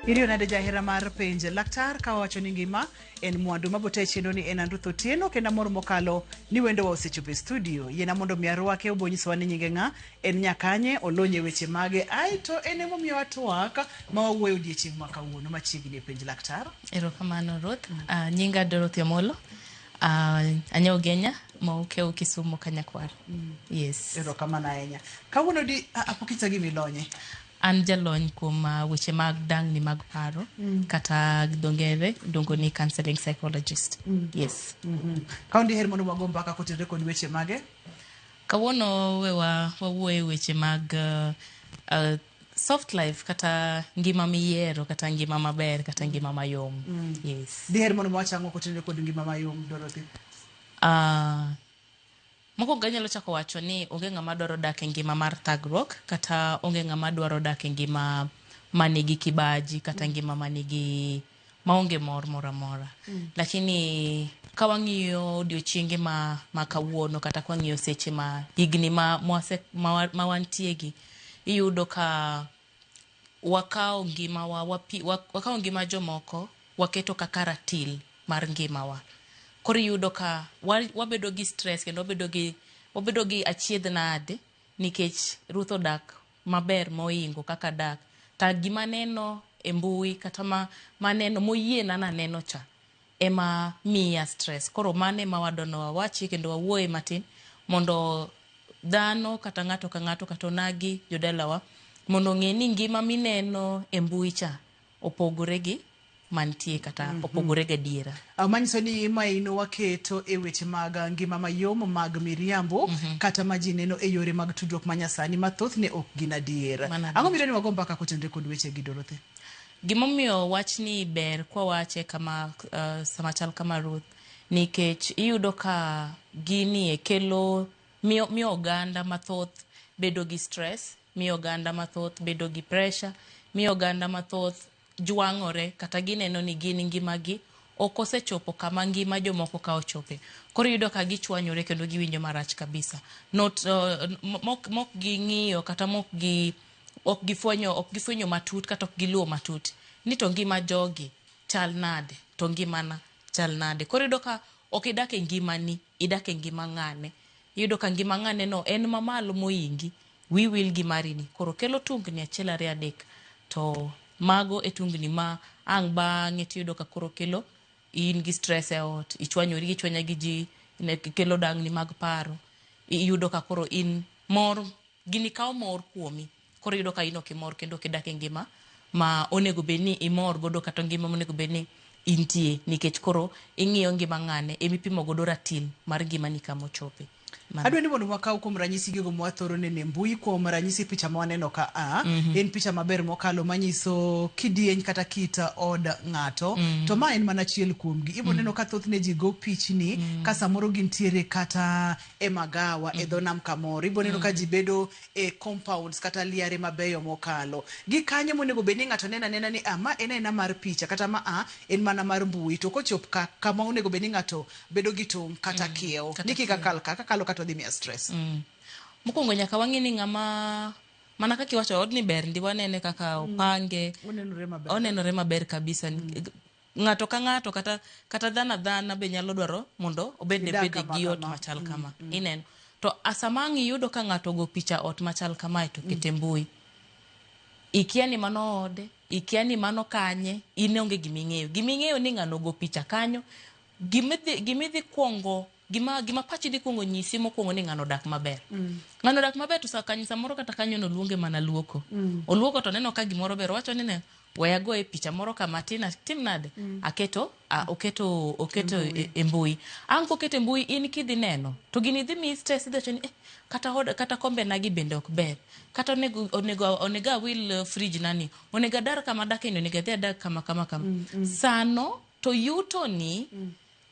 Iriyo nade jahera mar penj laktar ka wawacho ni ngima en mwandu mabote chenro ni en an Ruth Otieno kendo amor mokalo ni wendowa osechopo e studio. Yiena mondo mi arwake obo nyisowa ni nyinge ng'a, en nyakanye, olony e weche mage, aeto en emomiyowa twak ma wawuoyo odiechieng' ma kawuono machiegni e penj laktar. Erokamano Ruth. Nyinga Dorothy Omolo. Anya Ugenya maukew Kisumu Kanyakwar. Yes. Erokamano ahinya. Kawuono di apok inyisa gima ilonye. An jalony kuom weche mag dangni mag paro kata gi dho ngere iluongo ni counseling psychologist. Yes. Kawuono diher mondo wago mbaka kotenore kod weche mage? Kawuono we wawuo e weche mag soft life kata ngima miyiero kata ngima maber kata ngima mayom. Yes. Diher mondo wach ang'o kotenore kod ngima mayom, Dorothy? Mokwongo anyalo chako wacho ni onge ng'ama dwaro dak e ngima mar thagruok kata onge ng'ama dwaro dak e ngima manigi kibaji kata ngima manigi maonge mor moro amora. Lakini ka wang'iyo odiochienge ma kawuono kata ka wang'iyo seche ma higni ma mwase, ma, ma wantie gi, iyudo ka wakawo ngimawa, wapi, wakawo ngima jomoko waketo kaka ratil mar ngimawa. Koro iyudo ka wabedo gi stress kendo wabedo gi achiedh nade nikech Ruth odak maber moingo kaka dak. Ta gima neno e mbui kata maneno moyiena naneno cha ema miya stress. Koro mano ema wadwani wawachi kendo wawuoye matin mondo dhano kata ng'ato ka ng'ato kata onagi jodalawa mondo ong'e ni ngima mineno e mbui cha opogore gi mantie kata opogore gadiera. Manyiso ni maino waketo e weche mag ngima mayom mag miriambo kata ma ji neno e yore mag tudruok ma nyasani ma thothne ok gin adier. Ang'o midwa ni wago mbaka kotenore kod weche gi Dorothy? Gimomiyo wachni ber kwawache kama sama chal kama Ruth, nikech iyudo ka gini e kelo miyo oganda mathoth bedo gi stress, miyo oganda mathoth bedo gi pressure, miyo oganda mathoth jwang'ore kata gineno ni gin ngimagi ok osechopo kama ngima jomoko ka ochope. Koro iyudo ka gichwanyore kendo giwinjo marach kabisa. Not, mok ging'iyo kata mok gi, ok gifwenyo, ok gifwenyo matut kata ok giluwo matut ni to ngima jogi chal nade, to ngimana chal nade. Koro iyudo ka ok idak e ngimani, idak e ngima ng'ane. Iyudo ka ngima ng'ane no en mamalo moingi, wi wil gi mari ni. Koro kelo tungni achiel ariyo adek, to mago e tungni ma ang' bang'e tiyudo ka koro kelo in gi stress e ot, ichwanyori ichwanya gi ji, kelo dangni mag paro. Iyudo ka koro in mor, gini kawo mor kuomi. Koro iyudo ka in ok imor kendo ok idak e ngima ma onego bed ni imor godo kata ngima monego bed ni intie, nikech koro ing'iyo ngima ng'ane emipimo godo ratil mar ngimani kama ochope. Adwa ni mondo wakaw kuom ranyisi gigo mwathoro neno e mbui. Kuom ranyisi picha ma waneno ka a en picha maber mokalo manyiso kidieny kata kit od ng'ato. To ma en mana achiel kuomgi. Ibo neno ka thothne ji go pichni ka samoro gintiere kata e magawa e dho nam kamoro. Ibo neno ka ji bedo e compounds kata liare mabeyo mokalo. Gi kanyo monego bed ni ng'ato neno anena ni a ma en aena mar picha kata ma a en mana mar mbui. To kochop ka kama onego bed ni ng'ato bedo gi tong' kata kiewo ni kik akal ka, kakalo ka to dhi miya stress. Mokwongo nyaka wang'e ni ng'ama mana kaka iwacho odni ber ndi wanene kaka opange. Onenore maber. Onenore maber kabisa. Ng'ato ka ng'ato kata dhano adhana be nyalo dwaro mondo obed Gidak bede kama gi ot kama. machal kama. Ineno. To sama ang' iyudo ka ng'ato ogo picha ot machal kamae to kete mbui. Ikia ni mano ode, ikia ni mano kanye, in onge giming'eyo. Giming'eyo ni ng'ano ogo picha kanyo, gimidhi kuongo, gima pachi dhi kuongo nyisi mokuongo ni ng'ano odak maber. Ng'ano odak maber to kanyo samoro kata kanyo no luonge mana luoko. Oluoko to neno ka gimoro ber, owacho ni ne we agoye picha moro kama tin, atim nade? Aketo, oketo, oketo e mbui. Ang' koketo e mbui in kidhi neno to gini dhi miyi stress, idhi wacho ni kata od, kata kombe na gi bende ok ber. Kata onego awil fridge na ni. Onego adar kama adake ni, onego adhi adag kama, kama, kama. Sano to yuto ni,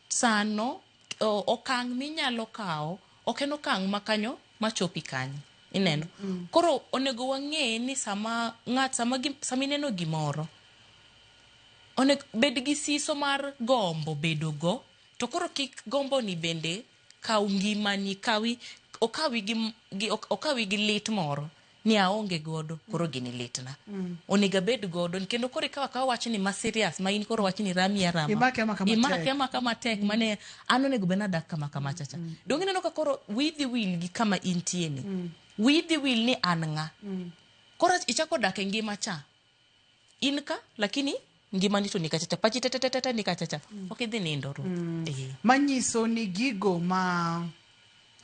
sano okang' minyalo kawo ok en okang' ma kanyo machopi kanyo. Ineno. Koro onego wang'e ni sama ng'at, sama gi, sama ineno gimoro, onego bed gi siso mar gombo bedo go, to koro kik gombo ni bende kaw ngimani, kawi, okawi gi, gi, okawi gi lit moro. ni aonge godo koro gini litna. Onego abed godo kendo koro ikawo akawa wachni ma serious ma in koro wachni rami arama. Imake amaka matek. Imake amaka matek mane an onego bed ni adak kama kama chacha. Donge ineno ka koro wiyi dhi wil gi kama intie ni. Wiyi dhi wil ni an ng'a. Koro ichako dak e ngima cha. In ka lakini ngimani to ni kachacha. Pachi te te te te ni kachacha. Ok idhi nindo Ruth. Eh. Manyiso ni gigo ma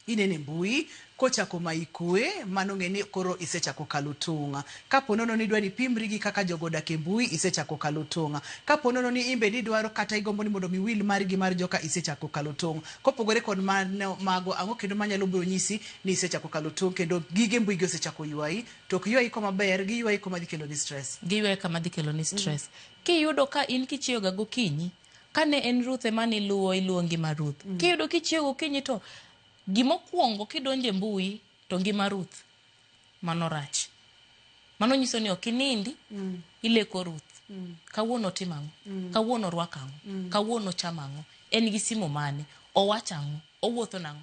ineno e mbui kochako mayi kwe, mano ng'e ni koro isechako kalo tong'. Kapo nono ni idwa ni ipimri gi kaka jogo odak e mbui, isechako kalo tong'. Kapo nono ni in bende idwaro kata igombo ni mondo mi iwil mari gi mar joka, isechako kalo tong'. Kopogore kod mano mago, ang'o kendo manyalo biro nyisi ni isechako kalo tong' kendo gige mbui gi osechako ywayi, to ok ywayi koma ber, giywayi koma dhi keloni stress. Giywayi kama dhi keloni stress. Kiyudo ka in kichiewo ga gokinyi, kane en Ruth ema niluwo, iluwo ngima Ruth. Kiyudo kichiewo gokinyi to gimokwongo kidonjo e mbui to ngima Ruth, mano rach. Mano nyiso ni ok inindi, ileko Ruth. Kawuono otimo ang'o? Kawuono orwako ang'o? Kawuono ochamo ang'o? En gi simu mane? Owacho ang'o? Owuotho nang'o?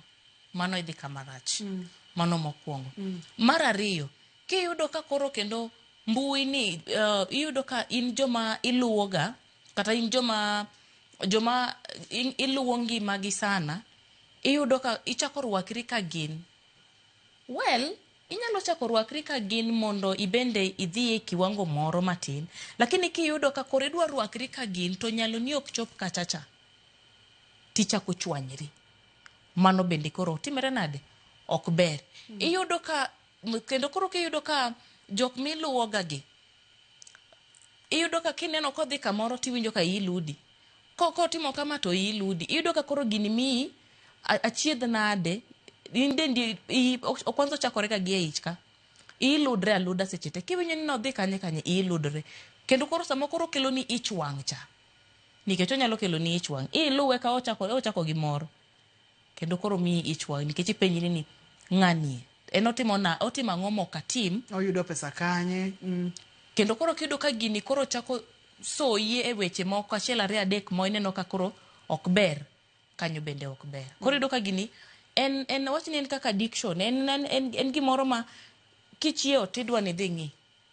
Mano idhi kama rach. Mano mokwongo. Mar ariyo, kiyudo ka koro kendo mbui ni iyudo ka in joma iluwoga kata in joma joma iluwo ngimagi sana, iyudo ka ichako rwakri ka gin. Well, inyalo chako rwakri ka gin mondo ibende idhi e kiwango moro matin, lakini kiyudo ka koro idwa rwakri ka gin to nyaloni ok chop kachacha, tichako chwanyri. Mano bende koro timore nade? Ok ber. Iyudo ka kendo koro kiyudo ka jok miluwoga gi, iyudo ka kineno kodhi kamoro tiwinjo ka iyi ludi. Kotimo kama to iyi ludi. Iyudo ka koro gini miyi achiedh nade, in dendi kwanza ochakore ga gi e ich ka. Iludre aluda seche te. Kiwinjo ni nodhi kanye kanye, iludre. Kendo koro sama koro okelo ni ich wang' cha, nikech onyalo kelo ni ich wang'. Iluwe ka ochako, ochako gi mor. Kendo koro miyi ich wang' nikech ipenjri ni ng'ani en otimo na, otimo ang'o mok atim. Oyudo pesa kanye? Kendo koro kiyudo ka gini koro chako soyi e weche moko achiel ariyo adek mo ineno ka koro ok ber, kanyo bende ok ber. Koro iyudo ka gini en en wach ni en kaka addiction, en en, en, en gimoro ma kichiewo tidwa ni idhi ng'i,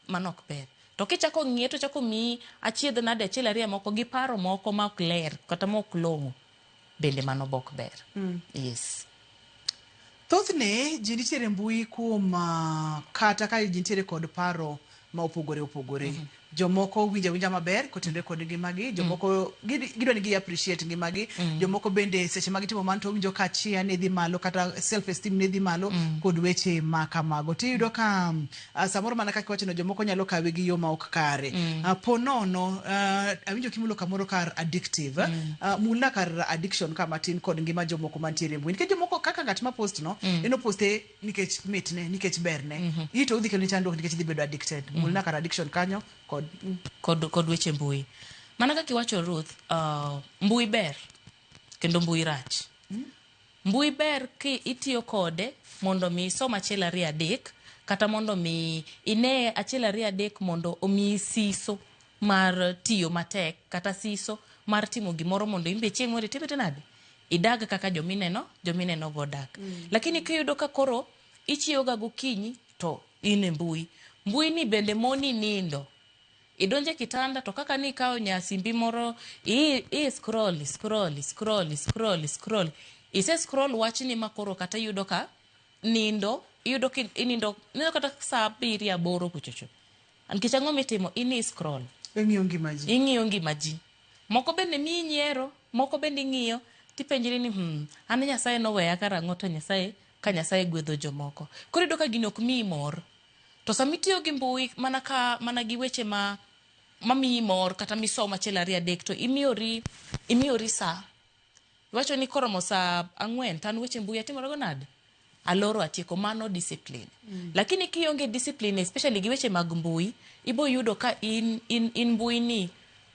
mano ok ber. To kichako ng'iye to chako miyi achiedh nade achiel ariyo moko gi paro moko ma ok ler kata ma ok long'o, bende mano be ok ber. Yes. Thothne ji nitiere e mbui kuom kata ka ji nitiere kod paro ma opogore opogore. Jomoko winjo awinja maber kotenore kod ngimagi, jomoko gidwa ni gi appreciate ngimagi, jomoko bende seche ma gitimo mano to winjo ka chia ne dhi malo kata self esteem ne dhi malo kod weche ma kamago. Tiyudo ka samoro mana kaka iwachono jomoko nyalo kawe gi yo ma ok kare. Po nono awinjo kimulo kamoro kar addictive, mulna kar addiction ka matin kod ngima jomoko mantiere e mbui. Nikech jomoko kaka ng'at ma post no, en oposte nikech mitne, nikech berne. Ito odhi keloni chandruok nikech idhi bedo addicted. Mulna kar addiction kanyo kod Kod weche mbui. Mana kaka iwacho Ruth, mbui ber kendo mbui rach. Mbui ber ki itiyo kode mondo mi isom achiel ariyo adek kata mondo mi ine achiel ariyo adek mondo omiyi siso mar tiyo matek kata siso mar timo gimoro mondo in be chieng' moro itimri nade? Idag kaka jomineno, jomineno go dak. Lakini kiyudo ka koro ichiewo ga gokinyi to in e mbui. Mbui ni bende moni nindo. Idonje kitanda to kaka ni ikawo nyasimbi moro i scroll, scroll, scroll, scroll, scroll. Ise scroll wachni ma koro kata iyudo ka nindo, iyudo ka inindo, nindo kata saa abiriyo aboro kuchocho. Nikech ang'o mitimo? In i scroll. Ing'iyo ngima ji. Ing'iyo ngima ji. Moko bende miyi nyiero, moko bende ing'iyo, tipenjri ni an Nyasaye noweya karang'o to Nyasaye, ka Nyasaye gwedho jomoko. Koro iyudo ka gini ok miyi mor. To sama itiyo gi mbui mana ka mana gi weche ma mamiyi mor kata misomo achiel ariyo adek to imiyori imiyori saa. Iwacho ni koromo saa ang'wen to an weche mbui atimorego nade? Aloro atieko. Mano discipline. Lakini kionge discipline especially gi weche mag mbui, ibo yudo ka in in in mbui ni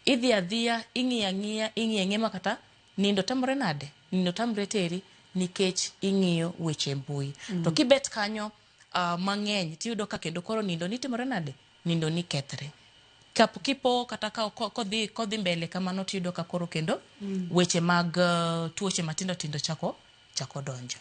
idhi adhiya, ing'iyo ang'iya, ing'iyo ang'iya ma kata nindo tamore nade? Nindo tamre teri nikech ing'iyo weche mbui. To kibet kanyo mang'eny tiyudo ka kendo koro nindo ni timore nade? Nindo ni kethre. Kap kipo kata ka kodhi kodhi mbele kamano tiyudo ka koro kendo weche mag tuoche matindo tindo chako chako donjo.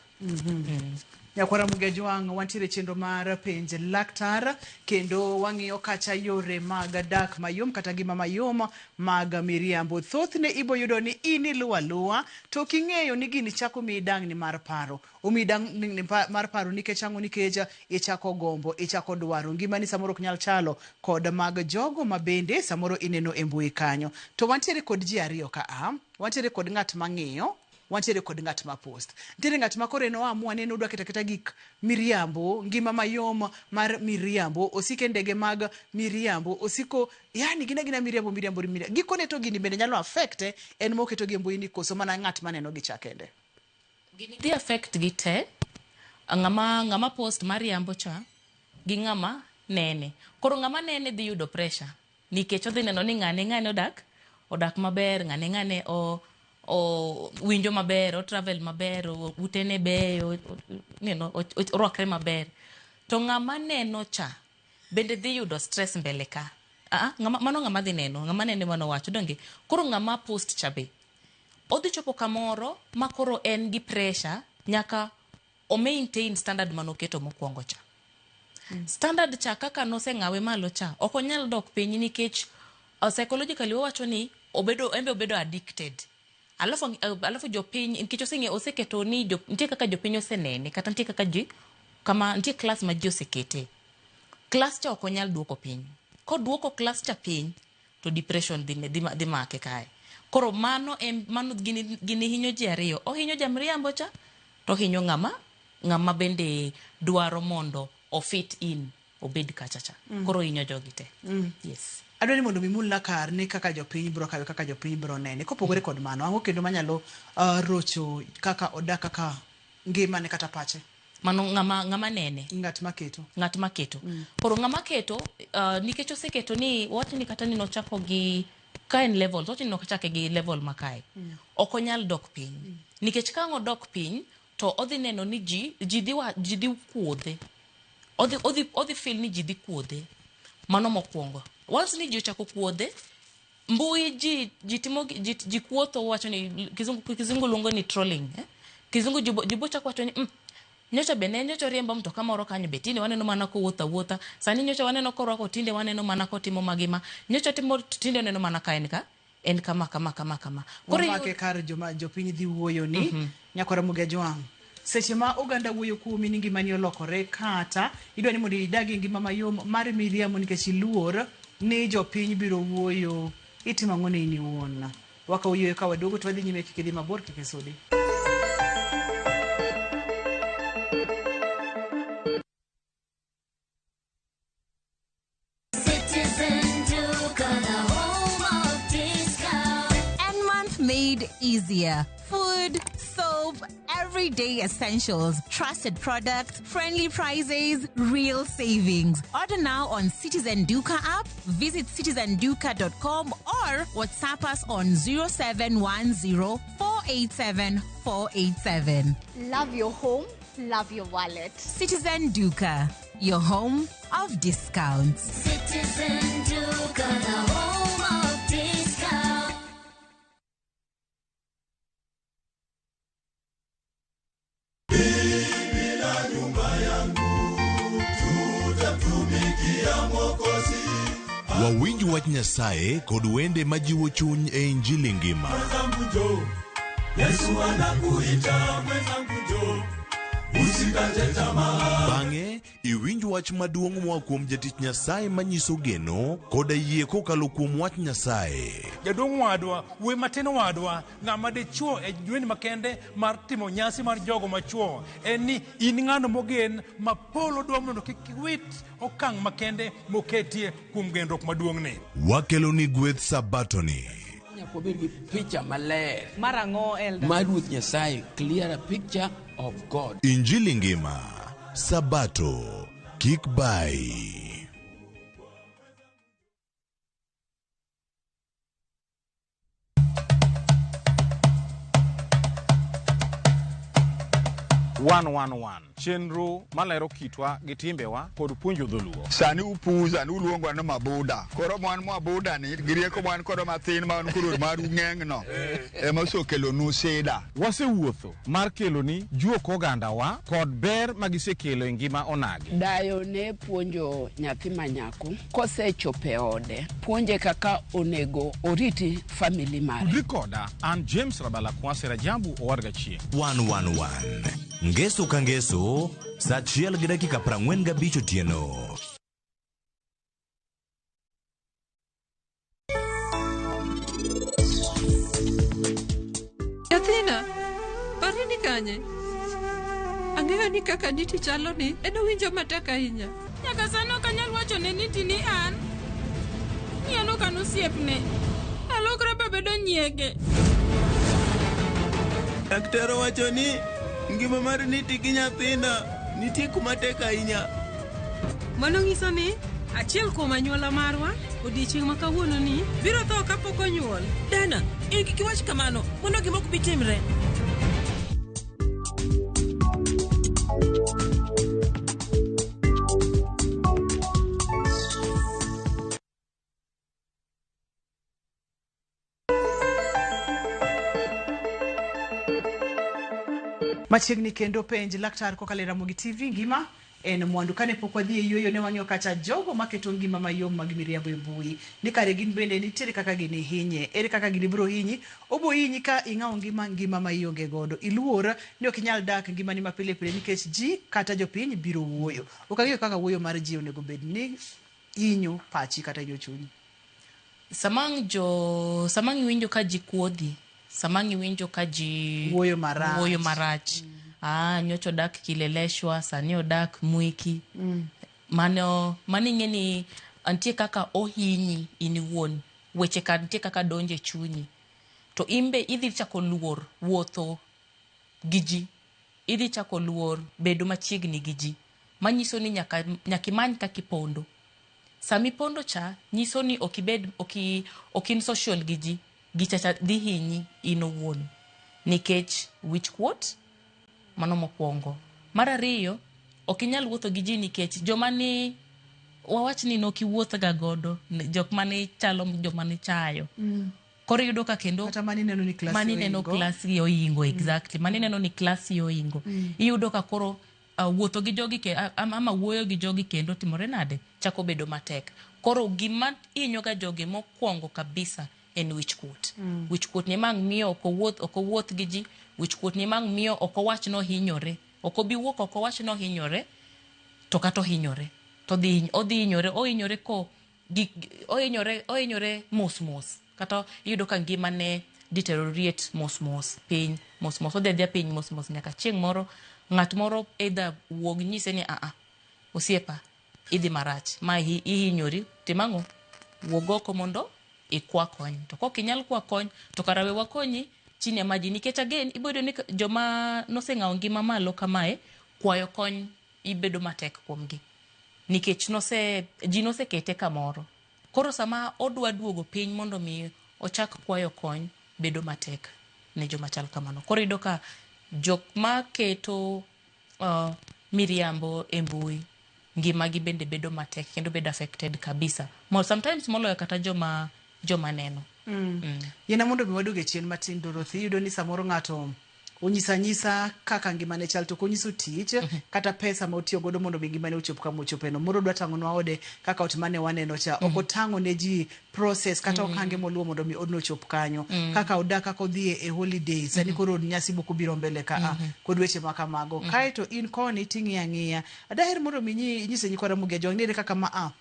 Nyakwara Mugejwang', wantiere chenro mar penj laktar kendo wang'iyo kacha yore mag dak mayom kata ngima mayom mag miriambo. Thothne ibo yudo ni in iluwo aluwa to ok ing'eyo ni gini chako miyi dang'ni mar paro. Omiyi dang'ni mar paro nikech ang'o? Nikech ichako gombo, ichako dwaro. Ngimani samoro ok nyal chalo kod mag jogo ma bende samoro ineno e mbui kanyo. To wantiere kod ji ariyo ka a, wantiere kod ng'at mang'iyo, wantiere kod ng'at ma post. Nitiere ng'at ma koro en oamua ni en odwa keto aketa gik miriambo, ngima mayom mar miriambo, osiko e ndege mag miriambo, osiko yani gin agina miriambo, miriambo, miriambo. Gikone to gini bende nyalo affect en moketo gi e mbui ni koso mana ng'at maneno gi cha kende. Gini dhi affect gi te. Ng'ama post mariambo cha gi ng'ama nene. Koro ng'ama nene dhi yudo pressure nikech odhi neno ni ng'ane odak maber, ng'ane o winjo maber, o travel maber, utene beyo, neno orwakre maber. To ng'ama neno cha bende dhi yudo stress mbele ka. Mano ng'ama dhi neno, ng'ama nene mano wacho donge. Koro ng'ama post cha be odhi chopo kamoro ma koro en gi pressure nyaka o maintain standard manoketo mokwongo cha. Standard cha kaka noseng'awe malo cha ok onyal dok piny nikech psychologically wawacho ni obedo embe obedo addicted. Alafu jopiny nikech oseng'e oseketo ni nitie kaka jopiny osenene kata nitie kaka ji kama nitie class ma ji osekete. Class cha ok onyal duoko piny. Koduoko class cha piny to depression dhi make kae. Koro mano mano gini hinyo ji ariyo. Ohinyo jamriambo cha to ohinyo ng'ama bende dwaro mondo o fit in obed kacha cha. Koro hinyo jogi te. Yes. Adwa ni mondo mimulna kar ni kaka jopiny bro kawe, kaka jopiny bro nene. Kopogore kod mano, ang'o kendo manyalo rocho kaka odak, kaka ngimane kata pache? Mano ng'ama nene. Ng'at maketo. Ng'at maketo. Koro ng'ama keto, nikech oseketo ni wach ni kata ni nochako gi ka en level, wach ni nochake gi level makae. Ok onyal dok piny. Nikech ka ang' odok piny to odhi neno ni ji dhi kuodhe. Odhi feel ni ji dhi kuodhe. Mano mokwongo. Once ni ji ochako kuodhe, mbui ji timo ji kuotho wacho ni kizungu luongo ni trolling, eh? Kizungu ji bo chako wacho ni nyocha be ne nyocha oriembo mtoka moro kanyo be tinde waneno mana kowuotho awuotha. Sani nyocha waneno korwako tinde waneno mana kotimo magima. Nyocha timo tinde waneno mana ka en ka en kama kama kama kama. Koro wamake kar joma jopiny dhi wuoyo ni Nyakwara Mugejwang'. Seche ma oganda wuoyo kuomi ni ngimani olokore kata idwa ni mondo idag e ngima mayom mar miriambo nikech iluor ni jopiny biro wuoyo, itimo ang'o ne in iwuon? Wakawo yueyo ka waduogo to wadhi nyime, kik idhi mabor, kik isudi. Citizen Duka, the home of discount. And month made easier. Food, soap, everyday essentials, trusted products, friendly prices, real savings. Order now on Citizen Duka app, visit citizenduka.com or WhatsApp us on 0710 487 487. Love your home, love your wallet. Citizen Duka, your home of discounts. Citizen Duka, the home of discounts. Wawinj wach Nyasaye kod wende majiwo chuny e Injili ngima. Mwenzangu njoo, Yesu anakuita mwenzangu njoo, usikate tamaa. Bang'e iwinj wach maduong' moa kuom jatich Nyasaye manyiso geno koda yie kokalo kuom wach Nyasaye. Jaduong' wadwa, wuoyi matin wadwa, ng'ama dichuo e dweni makende mar timo nyasi mar jogo machuo en ni in ng'ano mogen ma polo dwa mondo kik iwit okang' makende moketie kuom genruok maduong'ni. Wakelo ni gweth Sabatoni. Nyaka wabed gi picha maler. Mar ang'o, Elder? Mar Ruoth Nyasaye, clear picture of God. Injili ngima, Sabato, kik bai. 111. Chenro malero kitwa gi timbewa kod puonjo dholuo. Sani upuza ni uluongwa ni mabuda. Koro mwan mabuda ni gi rieko mwan kodo mathin ma wan koro maru ng'eng' no ema osekelonu sida. Wasewuotho mar keloni juok ogandawa kod ber magisekelo e ngima onagi. Dayo ne puonjo nyathi ma nyako kosechopo e ode, puonje kaka onego oriti family mare. Tudri koda an James Rabala Kwase Rajabu Owadga Chieng'. 111 Ngeso ka ngeso saa achiel gi dakika 45 otieno. Nyathina, pari ni kanye? Ang'eyo ni kaka niti chalo ni en owinjo matek ahinya. Nyaka sani ok anyal wacho ne Niti ni an. Ni an ok an osiepne. Alokra babedo nyiege. Laktar owacho ni ngima mar Niti gi nyathina nitie kuma tek ahinya. Mano nyiso ni achiel kuom anyuola marwa odiechieng' ma kawuono ni biro tho kapok onyuol. Dana, in kik iwach kamano, mano gima ok bi timre. Machiegni kendo penj laktar kokalo e Ramogi TV ngima en mwandu. Kane pok wadhi e yueyo ne wang'iyo kacha jogo maketo ngima mayom mag miriambo e mbui. Ni kare gin bende nitiere kaka gini hinye. Ere kaka gini biro hinyi? Obo hinyi ka ing'awo ngima ngima ma ionge godo. Iluor ni ok inyal dak ngimani ma pile pile nikech ji kata jopiny biro wuoyo. Ok ang'eyo kaka wuoyo mar ji onego bed ni hinyo pachi kata hinyo chunyi. Sama ang' jo sama ang' iwinjo ka ji kuodhi, sama ang' iwinjo ka ji Wuoyo marach. wuoyo marach. Ah, nyocha odak Kileleshwa, sani odak Mwiki. Mano mano ing'e ni nitie kaka ohinyi in iwuon. Weche ka nitie kaka donjo e chunyi. To in be idhi chako luor wuotho gi ji. Idhi chako luor bedo machiegni gi ji. Manyiso ni nyaka nyaka imany kaka ipondo. Sama ipondo cha, nyiso ni ok ibed ok ok in social gi ji. Gicha cha dhi hinyi in owuon. Nikech wich kuot, mano mokwongo. Mar ariyo, ok inyal wuotho gi ji nikech joma ni wawach ni nok iwuoth ga godo, jok mane chalo joma nichayo. Koro iyudo ka kendo Kata mani neno ni class mani neno oingo. class gi oingo exactly. Mani neno ni class gi oingo. Iyudo ka koro wuotho gi jogi ke, ama wuoyo gi jogi kendo timore nade? Chako bedo matek. Koro gima hinyo ga jogi mokwongo kabisa en wich kuot. Wich kuot ni mang' miyo ok owuoth ok owuoth gi ji, wich kuot ni mang' miyo ok owach nohinyore. Ok obi wuok ok owach nohinyore, to kata ohinyore. To odhi odhi hinyore, ohinyore ko gi, ohinyore ohinyore mos mos. Kata iyudo ka ngimane deteriorate mos mos piny mos mos odhi adhiya piny mos mos nyaka chieng' moro ng'at moro either wuog nyise ni aa osiepa idhi marach ma ihinyori tim ang'o wuog oko mondo ikwa kony to kok inyal kwa kony to kara we wakonyi chini ya maji nikech again ibo yudo ni joma noseng'awo ngima malo kamae kwayo kony ibedo matek kuomgi nikech nose ji nosekete kamoro koro sama odwa duogo piny mondo mi ochak kwayo kony bedo matek ne joma chal kamano koro iyudo ka jok maketo miriambo e mbui ngimagi bende bedo matek kendo bedo affected kabisa Mo, sometimes moloyo kata joma joma neno Yiena mondo mi wadog e chien matin Dorothy, iyudo ni samoro ng'ato onyisa anyisa kaka ngimane chal to ok onyiso tich kata pesa ma otiyo godo mondo mi ngimane ochop kama ochopeno. Moro dwa tang'onwa ode kaka ot mane waneno cha. Ok otang'o ne ji process kata okange moluwo mondo mi odno ochop kanyo. Kaka odak, kaka odhi e holiday, sani koro nyasi moko biro mbele ka a kod weche ma kamago. Kaeto in koni ting'iyo ang'iya. Daher mondo mi inyise nyikwa Ramogi Ajwang' ni ere kaka ma a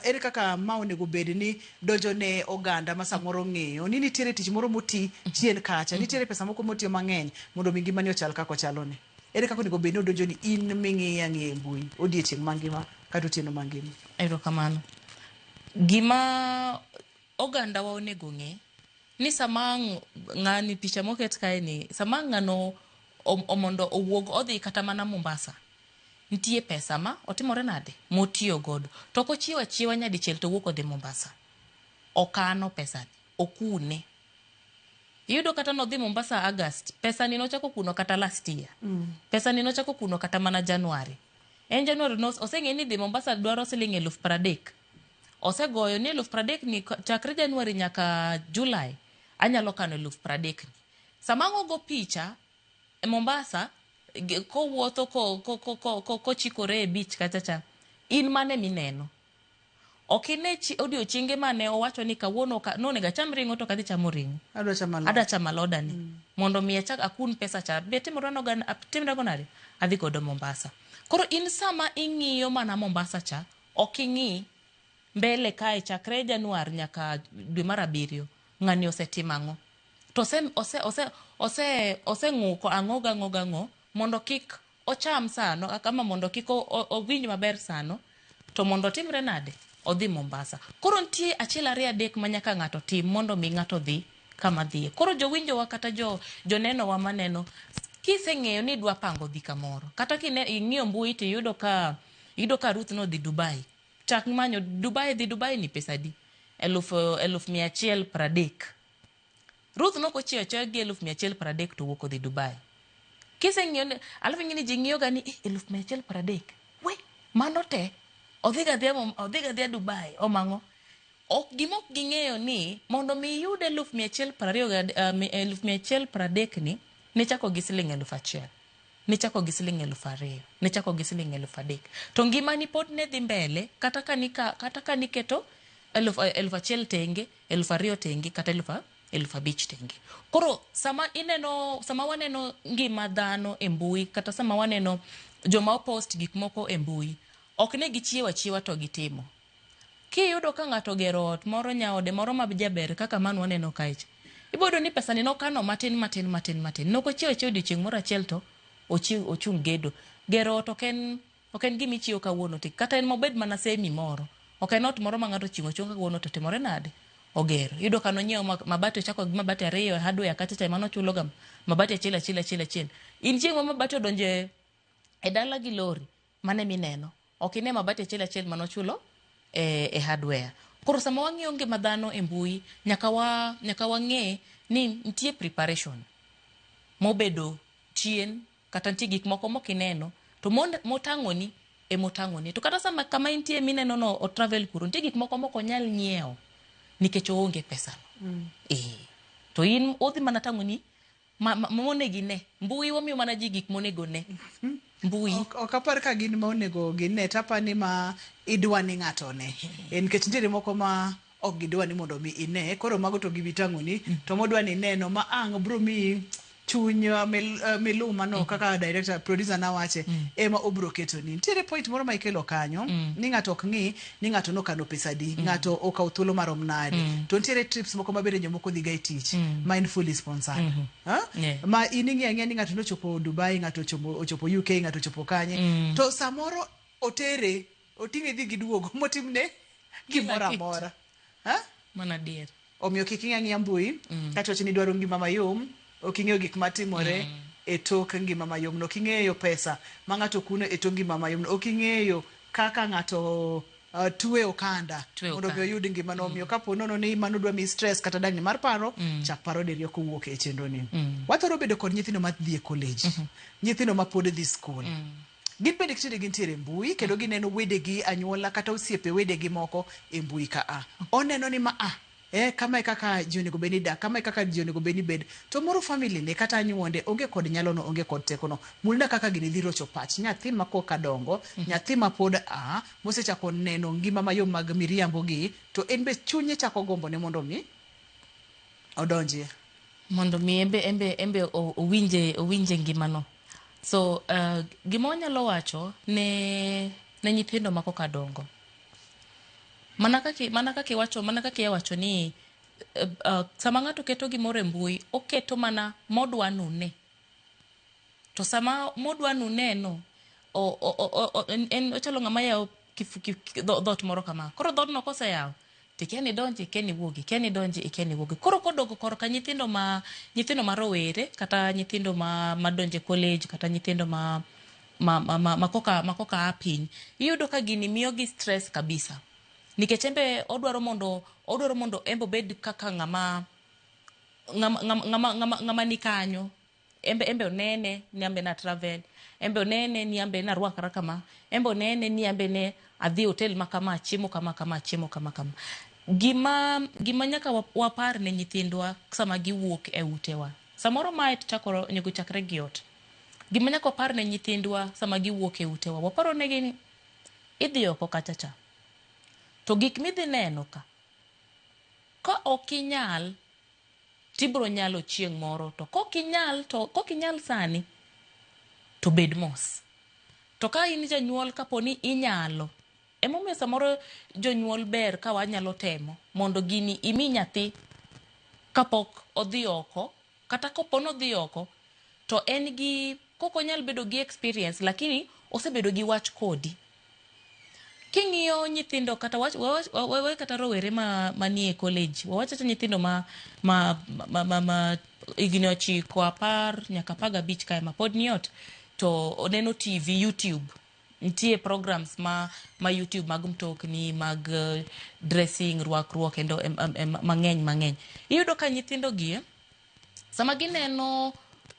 ere kaka ma onego bed ni donjo ne oganda ma samoro ng'eyo ni nitiere tich moro moti chien kacha, nitiere pesa moko motiyo mang'eny mondo mi ngimani ochal kaka ochalo ni. Ere kaka onego bed ni odonjo ni in ming'iyo ang'iya e mbui odiechieng' mangima kata otieno mangima? Erokamano. Gima ogandawa onego ng'e ni sama ng'ani picha moket kae ni sama ng'ano mondo owuog odhi kata mana Mombasa nitie pesa ma otimore nade motiyo godo to ok ochiew achiewa nyadichiel to owuok odhi Mombasa okano pesani okune Iyudo kata nodhi Mombasa August, pesa ni nochako kuno kata last year. Pesa ni nochako kuno kata mana January. En January no, oseng'e ni dhi Mombasa dwaro siling 30,000. Osegoyo ni 30,000 ni chakre January nyaka July anyalo kano 30,000 ni. Sama ang' ogo picha e Mombasa kowuotho kochikore e beach kacha cha, in mane mineno? Ok ine odiochienge mane owacho ni kawuono nonego acham ring'o to ok adhi chamo ring'o. Adwa chamo alot. Adwa chamo alodani. Mondo mi achak akun pesa cha. Be timore noga timre go nade? Adhi godo Mombasa. Koro in sama ing'iyo mana Mombasa cha, ok ing'i mbele kae chakre Januar nyaka dwe mar abiriyo. Ng'ani osetimo ang'o? To oseng'uko ang'o gang'o gang'o mondo kik ocham sano, kama mondo kik owinj maber sano, to mondo otimre nade? Odhi Mombasa. Koro nitie achiel ariyo adek ma nyaka ng'ato tim mondo mi ng'ato dhi kama dhiye. Koro jowinjowa kata jonenowa maneno, kiseng'eyo ni idwa pango dhi kamoro, kata ing'iyo mbui to iyudo ka Ruth nodhi Dubai. Chak manyo Dubai, dhi Dubai ni pesa adi? 130,000. Ruth nok ochiewo achiewa gi 130,000 to wuok odhi Dubai. Kiseng'iyo ni, alafu ing'e ni ji ng'iyo ga ni 130,000. We, mano te. Odhi ga dhiya odhi ga dhiya Dubai, omang'o. Ok gima ok ging'eyo ni mondo mi iyud eluf mia achiel prariyo ga eluf mia achiel pradek ni, nichako gi siling 1,000. Nichako gi siling 2,000, nichako gi siling 3,000. To ngimani pod ne dhi mbele kata ka nika, kata ka niketo 1,000 tenge, 2,000 tenge kata 5,000 tenge. Koro sama ineno, sama waneno ngima dhano e mbui kata sama waneno joma opost gik moko e mbui, ok ne gichiewo achiewa to gitimo. Kiyudo ka ng'ato ogero ot moro, nyaode moro ma jaber kaka mano waneno kae cha, ibiro yudo ni pesa ni nokano matin matin matin matin. Nok ochiewo achiewa odiochieng' moro achiel to ochung' gedo. Gero ot ok en gima ichiewo kawuono ti, kata en mobed mana semi moro. Ok en ot moro ma ng'ato ochiewo achiewa kawuono to timore nade? Ogero. Iyudo ka nonyiewo mabati, ochako gi mabati 2 e hardware kacha cha ema nochulo ga mabati achiel achiel achiel achiel. In chieng' ma mabati odonjo e dala gi lori, mane mineno? Ok ine mabati achiel achiel manochulo e hardware. Koro sama wang'iyo ngima dhano e mbui, nyaka wang'e ni nitie preparation mobedo chien, kata nitie gik moko mok ineno, to motang'oni e motang'oni. To kata sama kama intie mineno no o travel kuro, nitie gik moko mok onyal nyiewo nikech oonge pesano. To in odhi mana tang'oni monego ine. Mbui wamiyo mana ji gik monego ne. Mbui. Ok apar ka gin ma onego gine, to apar ni ma idwa ni ng'ato ne. Nikech nitiere moko ma ok gidwa ni mondo mi ine, koro mago to gibi tang'oni, to modwa ni ineno ma ang' bro miyi chuny miluma no kaka director producer na wache ema obro ketoni. Nitiere point moro ma ikelo kanyo ni ng'ato ok ng'i ni ng'ato nokano pesa adi, ng'ato okawo thuolo marom nade. To nitiere trips moko ma bende jomoko dhiga e tich ma en fully sponsored. Ma in ing'iyo ang'iya ni ng'ato nochopo Dubai, ng'ato ochopo UK, ng'ato ochopo kanye. To samoro otere, oting'e dhi gi duogo motimne gimoro amora. Ha? Mana adier. Omiyo kik ing'i ang'iya mbui, kata wacho ni idwaro ngima mayom, ok ing'eyo gik matimore e tok ngima mayom no, ok ing'eyo pesa ma ng'ato kuno e tok ngima mayom no, ok ing'eyo kaka ng'ato twe okanda mondo mi oyud ngima no. Omiyo kapo nono ni mano dwa miyi stress kata dangni mar paro, chak paro diriyo kowuok e chenro ni. Wathoro bedo kod nyithindo ma dhi e college, nyithindo ma pod dhi school. Gin bende tinde gintiere e mbui kendo gineno wedegi, anyuola kata osiepe wedegi moko e mbui ka a. Oneno ni ma a, kama e kaka ji onego bed ni dak, kama e kaka ji onego bed ni bed. To moro family ne kata anyuonde onge kod nyalo no, onge kod teko no. Mulna kaka gini dhi rocho pach nyathi ma koka dongo, nyathi ma pod a, mosechako neno ngima mayom mag miriambo gi, to en be chunye chako gombo ne mondo mi odonjie. Mondo mi embe owinje ngima no. So gima wanyalo wacho ne nyithindo ma koka dongo. Mana kaka iwacho ni sama ng'ato keto gimoro e mbui, oketo mana modwa nune. To sama modwa nune no, en ochalo ng'ama yawo dhoot moro kama. Koro dhoodno koseyawo, to ikia ni donji, ikia ni wuogi, ikia ni donji, ikia ni wuogi. Koro kodok korka nyithindo ma rowere, kata nyithindo ma donje college, kata nyithindo ma koka a piny, iyudo ka gini miyo gi stress kabisa. Nikech embe odwaro mondo embe obed kaka ng'ama ng'ama, ng'ama, ng'ama, ng'ama, ng'ama ni kanyo embe embe onene ni ambe na travel embe onene ni ambe narwakra kama embe onene ni ambe ne adhi e hotel ma kama achiemo kama kama achiemo kama kama gima gima nyaka wa- wapar ne nyithindwa sama giwuok e utewa samoro mae to chakore onego chakre gi ot gima nyaka wapar ne nyithindwa sama giwuok e utewa waparo negi ni idhi oko kacha cha to gik midhi neno ka ka ok inyal tibro nyalo chieng' moro to kokinyal to kokinyal sani to bed mos to ka in janyuol kapo ni inyalo emomiyo samoro jonyuol ber ka wanyalo temo mondo gini imi nyathi kapok odhi oko kata kopo nodhi oko to en gi kok onyal bedo gi experience lakini osebedo gi wach kodi king'iyo nyithindo kata wach, wawach, wawe kata rowere ma manie college wawach kata nyithindo ma ma ma, ma, ma higni ochiko apar nyaka apar gabich kae ma pod ni ot to oneno tv youtube nitie programs ma ma youtube mag mtokni mag eh, dressing rwakruok kendo em, em, em, mang'eny mang'eny iyudo ka nyithindo gi eh, sama gineno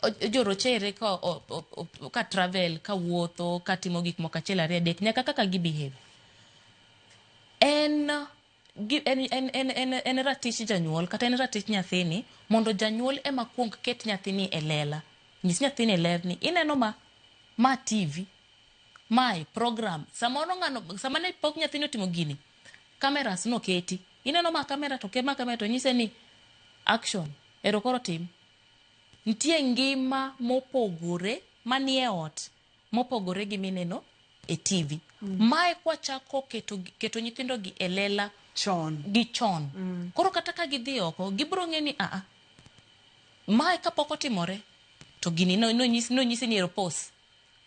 o- jorochere ka, o, o, o, ka travel ka wuotho ka timo gik moko achiel ariyo adek nyaka kaka gi behave en, gi, en, en, en, en, en ratich janyuol kata en ratich nyathini mondo janyuol ema kuong ket nyathini e lela nyis nyathini e ler ni ineno ma ma tv mae program samoro ng'ano sama ne pok nyathini otimo gini cameras noketi ineno ma kamera to ke ma kamera to nyise ni action ero koro tim nitie ngima mopogore manie ot mopogore gi mineno e tv mm. mae kwachako keto, keto nyithindo gi e lela chon gi chon mm. koro kata ka gidhi oko gibiro ng'e ni aa mae kapok otimore to gini nonyisi no nonyisi ni ero pos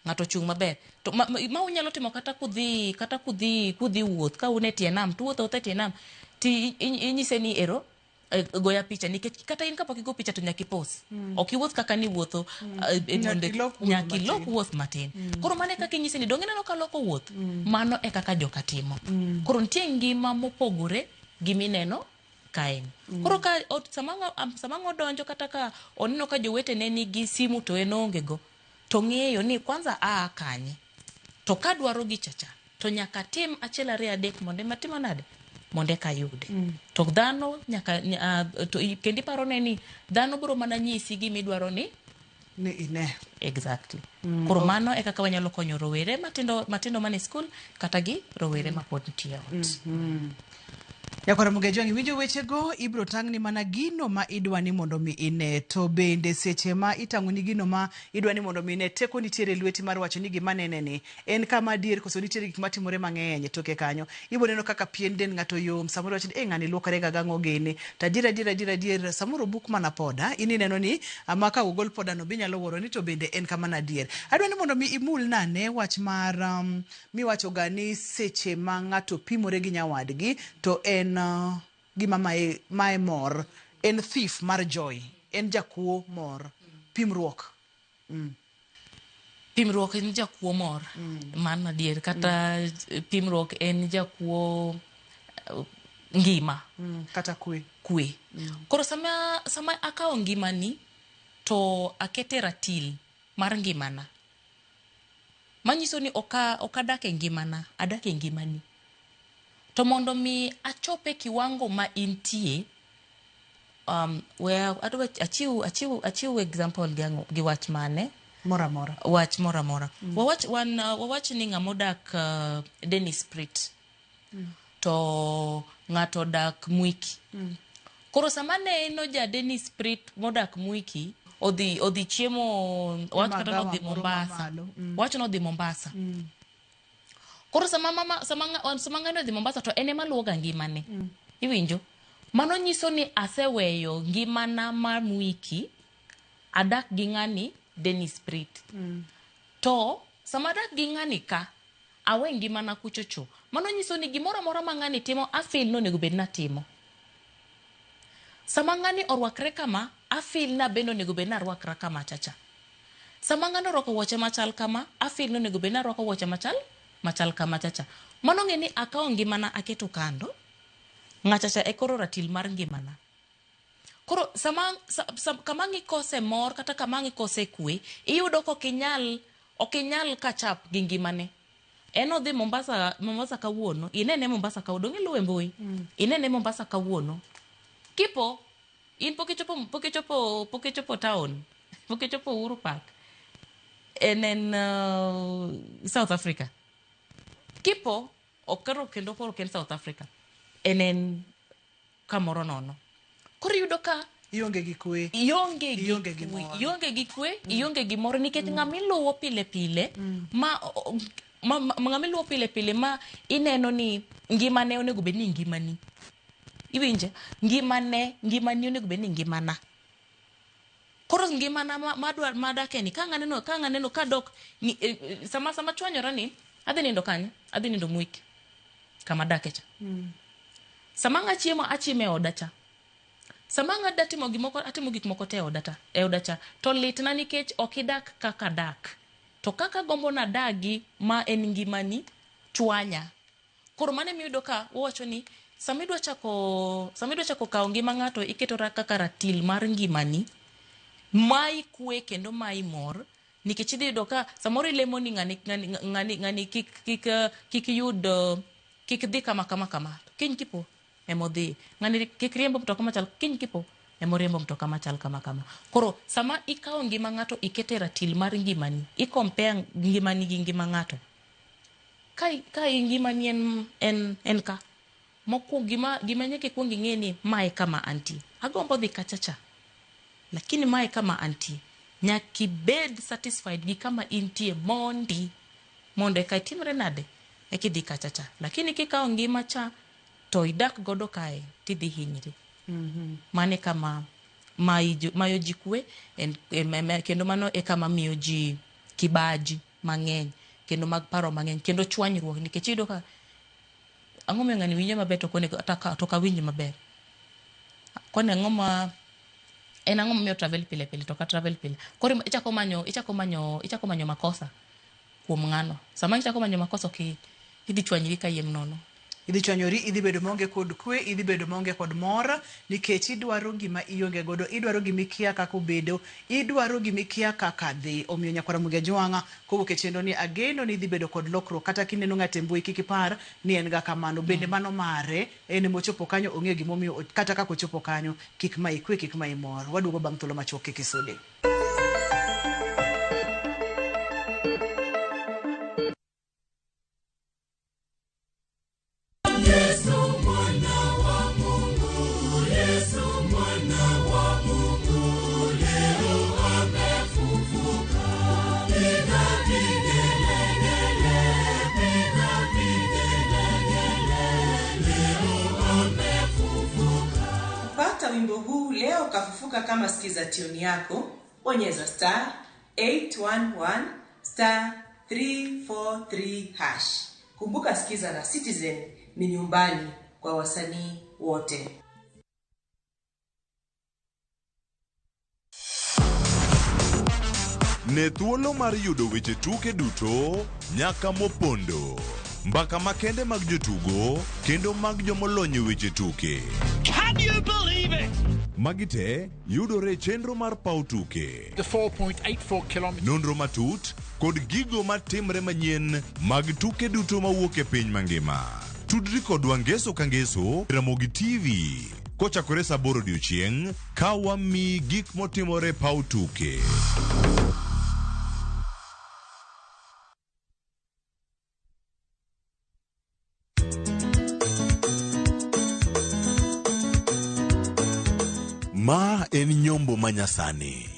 ng'ato ochung' maber to ma, ma, ma unyalo timo kata kudhi kata kudhi kudhi wuoth ka un e tie nam tuwuotho wuotha e tie nam ti inyise ni ero eh, goya picha nikech kata in kapok igo picha to nyaka ipos mm. ok iwuoth kaka niwuotho mm. Nyaka ilok wuoth nyaka ilok matin. wuoth matin mm. koro mano e kaka inyise ni donge ineno ka loko wuoth mm. mano e kaka joka timo mm. koro nitie ngima mopogore gi mineno kaeni mm. koro ka o, sama ng'a- am- sama ng'o donjo kata ka oneno ka jowetene nigi simu to en onge go to ng'eyo ni kwanza aa kanye to kadwaro gicha cha to nyaka tim achiel ariyo adek mondo ema timo nade mondo eka ayude mm. to dhano nyaka uh, to i- kendo iparo ne ni dhano biro mana nyisi gimidwaro ni ni ine exactly mm. koro mano e kaka wanyalo konyo rowere matindo matindo mane skul kata gi rowere mapod nitie e ot mm. Nyakwara Mugejwang' iwinjo wechego ibiro tang'ni mana gino ma idwa ni mondo mi ine to bende seche ma itang'oni gino ma idwa ni mondo mi ine teko nitiere e lweti mar wacho ni gima nene ni en kama adier koso nitiere gik matimore mang'eny e toke kanyo ibiro neno kaka pien dend ng'ato yom samoro iwacho ni eh ng'ani luokore ga gang'o gini to adier adier adier adier samoro obuk mana poda in ineno ni ama ka ogol poda no binyalo wuoro ni to bende en kamano adier adwa ni mondo mi imul nane wach mar um, miwacho ga ni seche ma ng'ato pimore gi nyawadgi to en uh, gima maye, maye mor en thief mar joy en jakuo mor pimruok mm. pimruok en jakuo mor mm. mano adier kata mm. pimruok en jakuo eh, ngima Mm. kata kwe kwe mm. koro sama, sama akawo ngimani to akete ratil mar ngimana manyiso ni oka ok adak e ngimana adak e ngimani to mondo mi achop e kiwango ma intie um, where adwa achiw achiw achiw example gi ang'o gi wach mane moro amora wach moro amora mm. wawach wan uh, wawach ni ng'ama odak uh, Dennis Pritt mm. to ng'ato odak Mwiki mm. koro sama neno ja Dennis Pritt modak Mwiki odhi odhi chiemo wach kata Magawa nodhi moro Mombasa mamalo. Mm. wach nodhi Mombasa mm. koro sama mama sama ng'a- sama ng'ani odhi Mombasa to en ema luwoga ngimane mm. iwinjo mano nyiso ni aseweyo ngimana mar Mwiki adak gi ng'ani Dennis Pritt mm. to sama adak gi ng'ani ka awe ngimana kuchocho mano nyiso ni gimoro amora ma ng'ani timo afil ni onego bed natimo sama ng'ani orwakre kama afil na bende onego bed narwakra kama chacha sama ng'ani orwako wuoche machal kama afil ni onego bed narwako wuoche machal machal kama chacha mano ng'e ni akawo ngimana aketo kando ng'achacha e koro ratil mar ngimana Koro sama sa, sa, kama ang' ikose mor kata kama ang' ikose kwe, iyudo ka ok inyal ok inyal catch up gi ngimane. En odhi Mombasa, Mombasa kawuono, inene Mombasa kawuono, dong' iluwe mbui. Inene Mombasa kawuono. Kipo, in pok ichopo pok ichopo pok ichopo town, pok ichopo Uhuru Park. En en South Africa. Kipo, ok koro kendo koro ok en South Africa. En en kamoro nono. Koro iyudo ka ionge gi kwe, ionge gi ionge gi kwe, mor. ionge gi kwe, ionge gi mor nikech ng'ama iluwo pile pile ma ma ng'ama iluwo pile pile ma ineno ni ngimane onego bed ni ngimani. Iwinje? Ngimane, ngimani onego bed ni ngimana. Koro ngimana ma madwa madake ni ka ng'aneno ka ng'aneno kadok ni, sama sama chwanyora ni adhi nindo kanye? Adhi nindo Mwiki kama adake cha. Sama ang' achiemo achiemo e oda cha. Sama ang' adwa timo gimoko atimo gik moko te e oda ta, e oda cha to litna nikech ok idak kaka adak. To kaka agombo nadagi ma en ngimani chwanya. Koro mano emiyudo ka wawacho ni sama idwa chako sama idwa chako kawo ngima ng'ato iketo kaka ratil mar ngimani mayi kwe kendo mayi mor nikech idhi yudo ka samoro ilemo ni ng'ani ng'ani ng'ani ng'ani kik kik kik yud kik dhi kama kama kama kiny kipo emodhi ng'ani kik riembo mtoka machal kiny kipo emoriembo mtoka machal kama kama. Koro sama ikawo ngima ng'ato ikete ratil mar ngimani, i compare ngimani gi ngima ng'ato. Ka ka ngimani en en en ka mokwongo gima gima nyaka ikwong ing'e ni mae kama antie. Agombo dhi kacha cha. Lakini mae kama antie. Nyaka ibed satisfied gi kama intie mondi mondo eka itimre nade eka idhi kacha cha. Lakini kikawo ngima cha to idak godo kae tidhi hinyri. Mano e kama mayo ji kwe kendo mano e kama miyo ji kibaji mang'eny kendo mag paro mang'eny kendo chwanyruok nikech iyudo ka ang'o momiyo ng'ani winjo maber to ok onego to ok awinj maber. Kwani ang'o ma en ang'o momiyo travel pile pile to ok travel pile. Koro ichako manyo ichako manyo ichako manyo makosa kuom ng'ano. Sama ichako manyo makosa ok idhi chwanyri kayiem nono. Idhi chwanyori, idhi bedo maonge kod kwe, idhi bedo maonge kod mor nikech idwaro gima ionge godo, idwaro gima ikia kaka obedo, idwaro gima ikia kaka dhi. Omiyo nyakwar Ramogi Ajwang'a kowuok e chenro ni ageno ni idhi bedo kod lokruok kata kineno ng'ato e mbui kik ipar ni en ga kamano. Bende mano mare, en emochopo kanyo ong'eyo gimomiyo kata kaka ochopo kanyo kik mayi kwe, kik mayi mor. Waduogo bang' thuolo machuok kik isudi. Yesu mwana wa Mungu, Yesu mwana wa Mungu, leo amefufuka. Piga vigelegele, piga vigelegele, leo amefufuka. Kupata wimbo huu leo kafufuka kama sikiza tune yako, bonyeza star 811 star 343 hash. Kumbuka sikiza na Citizen ni nyumbani kwa wasanii wote. Ne thuolo mar yudo weche tuke duto nyaka mopondo, mbaka makende mag jotugo kendo mag jomolony e weche tuke. Can you believe it? Magi te yudore e chenro mar paw tuke. The 4.84 kilometers. Nonro matut kod gigo matimre manyien mag tuke duto mawuok e piny mangima. Tudri kodwa ngeso ka ngeso Ramogi TV kochakore saa 8 odiochieng' ka wamiyi gik motimore paw tuke. Ma en nyombo manyasani.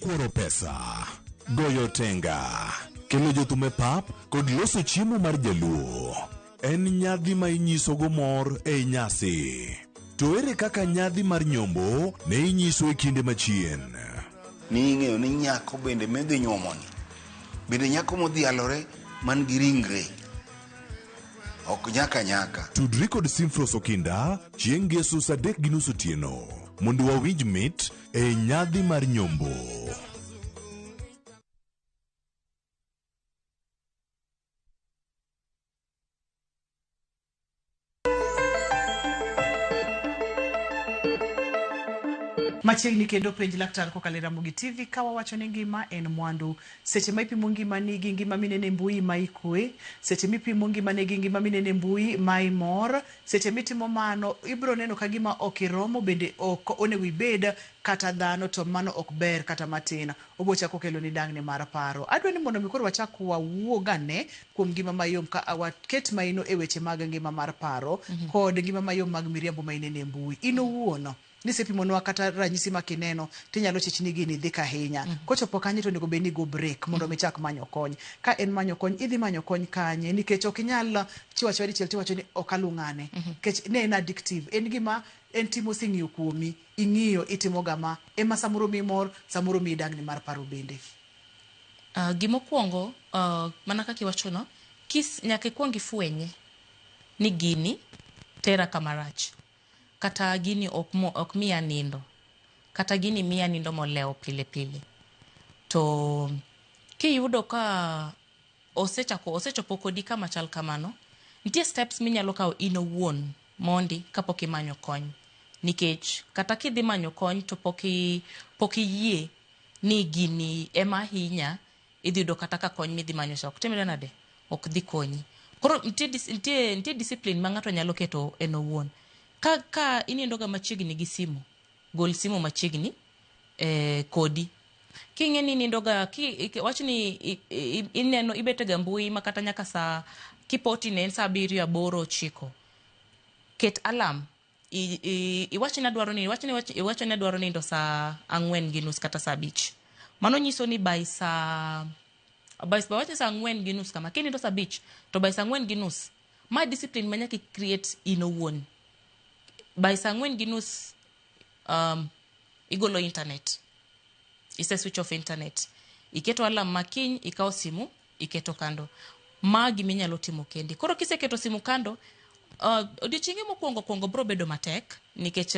Kworo pesa, goyo tenga, kelo jothum e pap kod loso chiemo mar jaluo. En nyadhi ma inyisogo mor ei nyasi. To ere kaka nyadhi mar nyombo ne inyiso e kinde machien? Ni ing'eyo ni nyako bende midhi nyuomoni, bende nyako modhialore man gi ringre, ok nyaka nyaka. Tudri kod Simfros Okinda chieng' ngeso saa 3:30 otieno mondo wawinj mit e nyadhi mar nyombo. Machiegni kendo penj laktar kokalo e Ramogi TV ka wawacho ni ngima en mwandu. Seche ma ipimo ngimani gi ngima minene e mbui ma ikwe, seche mipimo ngimani gi ngima minene e mbui ma imor, seche mitimo mano ibiro neno ka gima ok iromo bende ok onego ibed kata dhano to mano ok ber kata matin. Obo chako kelo ni dang'ni mar paro. Adwa ni mondo mi koro wachak wawuog ane kuom ngima mayom ka waket maino e weche mag ngima mar paro kod ngima mayom mag miriambo ma ineno e mbui. In owuon nisepimonwa kata ranyisi ma kineno tinyalo chich ni gini dhi kahinya. Kochopo kanyo to onego bed ni igo break mondo mi ichak manyo kony. Ka en manyo kony, idhi manyo kony kanye? Nikech ok inyal chiwo achiwa dichiel tiwacho ni ok alu ng'ane. Nikech ne en addictive. En gima en tim oseng'iyo kuomi. Ing'iyo itimo ga ma. Ema samoro miyi mor, samoro miyi dang'ni mar paro bende. Gimokwongo, mana kaka iwachono, kis, nyaka ikwong ifwenye ni gini tera kama rach. Kata gini ok, mo, ok miya nindo. Kata gini miya nindo molewo pile pile. To kiyudo ka osechako osechopo kodi kama chal kamano, nitie steps minyalo kawo in owuon mondi kapok imanyo kony. Nikech kata kidhi manyo kony to pok pok iyie ni gini ema hinya, idhi yudo kata ka kony midhi manyo cha ok timre nade, ok dhi konyi. Koro nitie, nitie, nitie discipline ma ng'ato nyalo keto en owuon. Ka, ka inindo ga machiegni gi simu, gol simu machiegni kodi. King'e ni inindo ga, ki, wach ni ineno ibet ga mbui ma kata nyaka saa kipoti ne en saa 7, 8, 9. Ket alarm. Iwach ni adwaro ni iwach ni iwacho ni adwaro nindo saa 4:30 kata saa 5. Mano nyiso ni by saa by wach ni saa 4:30 kama kinindo saa 5 to by saa 4:30 ma discipline ma nyaka i create in owuon. By saa 4:30 igolo internet. Ise switch off internet. Iketo alarm ma kiny, ikawo simu, iketo kando. Ma gima inyalo timo kendi. Koro kiseketo simu kando, odiochienge mokwongo kwongo bro bedo matek nikech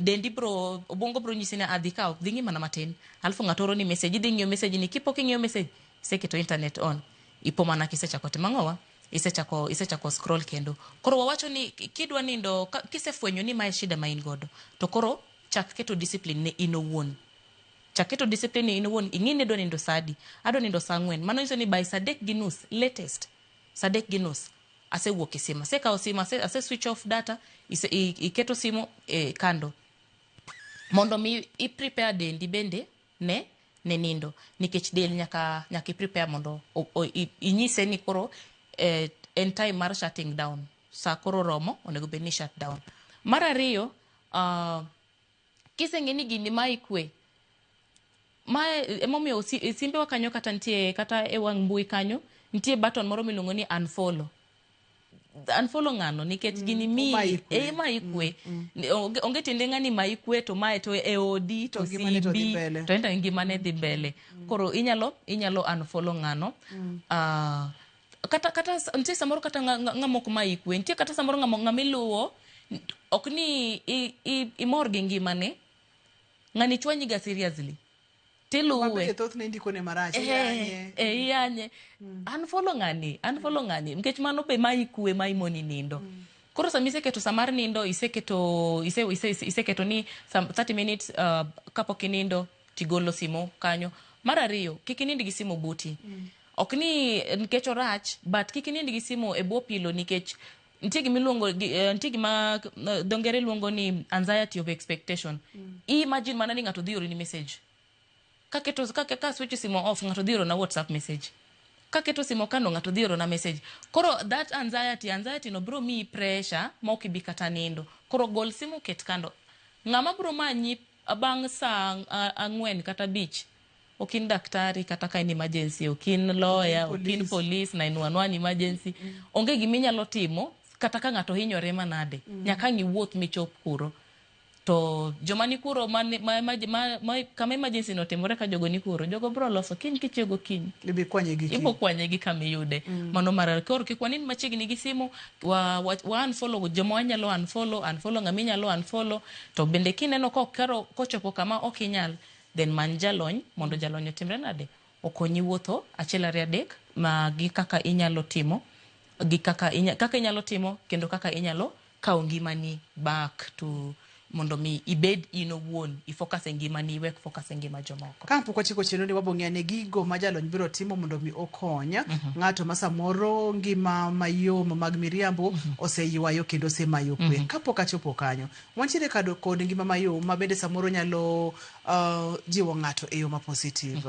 dendi bro, obwongo bro nyisi ni adhi kaw, dhi ng'i mana matin. Alafu ng'ato oro ni message, idhi ng'iyo message ni kipok ing'iyo message, iseketo internet on. Ipo mana kisechako timo ang'owa? Isechako, isechako scroll kendo. Koro wawacho ni kidwa nindo, kisefwenyo ni mae shida ma in godo, to koro chak keto discipline ne in owuon. Chak keto discipline ne in owuon, ing'i ni idwa nindo saa adi? Adwa nindo saa 4. Mano nyiso ni by saa 3:30, latest, saa 3:30, asewuok e simu. Asekawo simu, ase switch off data, iketo simu kando. Mondo mi i prepare dendi bende ne nindo. Nikech del nyaka, nyaka i prepare mondo inyise ni koro en time mar shutting down. Saa koro romo, onego bed ni shut down. Mar ariyo, kiseng'e ni gini ma ikwe, ma emomiyo simbewa kanyo kata nitie, kata e wang' mbui kanyo, nitie button moro miluongo ni unfollow. Unfollow ng'ano nikech gini mi ma ikwe. Ma ikwe. Onge tiende ng'ani ma ikwe to mae to e odi to To ngimane to dhi simbi mbele. to ento ngimane dhi mbele. Koro inyalo unfollow ng'ano. Kata, kata nitie samoro kata ng'ama ok ma ikwe, nitie kata samoro ng'ama iluwo, ok ni imor gi ngimane, ng'ani chwanyi ga seriously. Tiluwe. Mabende thothne indiko ne marach, iyanye. Iyanye. Unfollow ng'ani, unfollow ng'ani, nikech mano be ma ikwe ma imoni nindo. Koro sama iseketo sa mar nindo, iseketo ni some 30 minutes kapok inindo, tigolo simu kanyo. Mar ariyo, kik inind gi simu buti. Ok ni nikech orach, but kik inind gi simu e bwo pilo nikech nitie gima iluongo, nitie gima dho ngere luongo ni anxiety of expectation. I imagine mana ni ng'ato dhi oroni message. Kaketo, ka switch simu off, ng'ato dhi orona WhatsApp message. Kaketo simu kando, ng'ato dhi orona message. Koro that anxiety no bro miyi pressure ma ok ibi kata nindo. Koro gol simu ket kando. Ng'ama bro manyi bang' saa 4 kata 5, ok in daktari kata ka in emergency, ok in lawyer, ok in police, 911 emergency. Onge gima inyalo timo kata ka ng'ato hinyore manade. Nyaka ang' iwuoth michop kuro. To joma ni kuro ma, kama emergency no timore ka jogo ni kuro, jogo bro loso kiny kichiew gokinyi. Ibi kwanye gi kiny. Ibo kwanye gi kama iyude. Mano mar ariyo. Koro kik wanind machiegni gi simu, wa unfollow joma wanyalo unfollow, unfollow ng'ama inyalo unfollow. To bende kineno koro kochopo kama ok inyal, then many jalony mondo jalony otimre nade? Okonyi wuotho 1 2 3 ma gi kaka inyalo timo, gi kaka inyalo timo kendo kaka inyalo kawo ngimani back to Mondo mi ibed in owuon, ifocus e ngimani, iwek focus e ngima jomoko. Ka pok wachiko chenro ni wabong'e ane gigo ma jalony biro timo mondo mi okony ng'ato ma samoro ngima mayom mag miriambo oseywayo kendo osemayo kwe. Kapok achopo kanyo, wantiere kado kod ngima mayom ma bende samoro nyalo jiwo ng'ato e yo ma positive.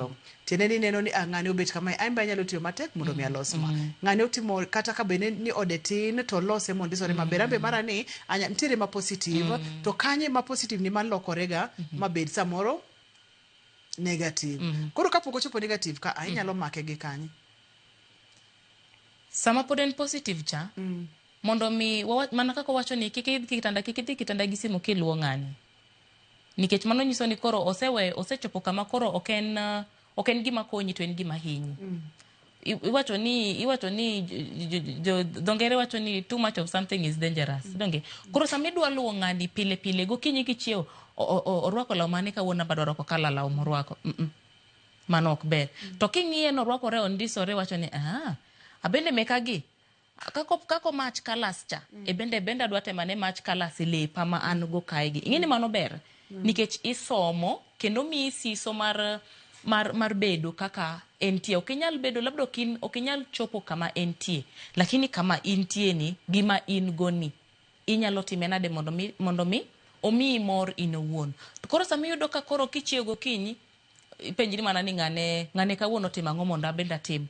Tiende ni neno ni ah, ng'ani obet kamae, an be anyalo tiyo matek mondo mi alos ma. Ng'ani otimo kata ka bende ni ode tin to olose mondisore maber. An be mara ni anya nitiere ma positive to kanye ma positive ni malokorega mabed samoro negative. Koro kapok ochopo negative ka a inyalo make gi kanye? Sama pod en positive cha, mondo mi mana kaka owacho ni kik idhi kitanda, kik idhi kitanda gi simu kiluwo ng'ani. Nikech mano nyiso ni koro osewe, osechopo kama koro ok en ok en gima konyi to en gima hinyi. Iwacho ni jo dho ngere wacho ni too much of something is dangerous. Donge? Koro sama idwa luwo ng'ani pile pile gokinyi kichiewo orwako law mane kawuono abadwa rwako kala law morwako. Mano ok ber. To king'iye norwakore ondisore wacho ni ah, abende meka gi kako match colors cha e bende adwa temo ane match colors e lepa ma an go kae gi. Ing'e ni mano ber nikech isomo kendo miyi siso mar bedo kaka entie. Ok inyal bedo labda ok inyal chopo kama entie, lakini kama intie ni gima in go ni inyalo time nade mondo mi omiyi mor in owuon. To koro sama iyudo ka koro kichiew gokinyi ipenjri mana ni ng'ane kawuono otimo ang'o mondo abende atim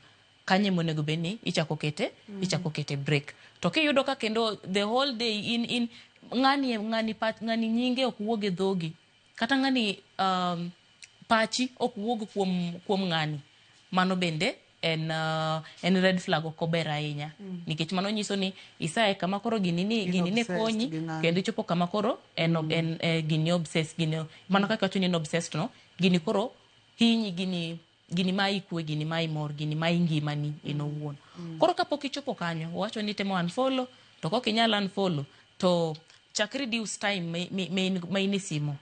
kanye monego bed ni ichako kete ichako kete break. To kiyudo ka kendo the whole day in ng'ani ng'ani nyinge ok wuog e dhogi kata ng'ani pachi ok wuog kuom ng'ani, mano bende en red flag, ok ober ahinya nikech mano nyiso ni isae kama koro gini ni In gini ne obsessed konyi gi ng'ani. Kendo ichopo kama koro en gini obsessed gini mano kaka wacho ni en obsessed no gini koro hinyi gini mayi kwe, gini mayi mor, gini mayi ngimani in owuon. Koro kapok ichopo kanyo, wacho ni temo unfollow, to kok inyal unfollow to chak reduce time ma in e simu,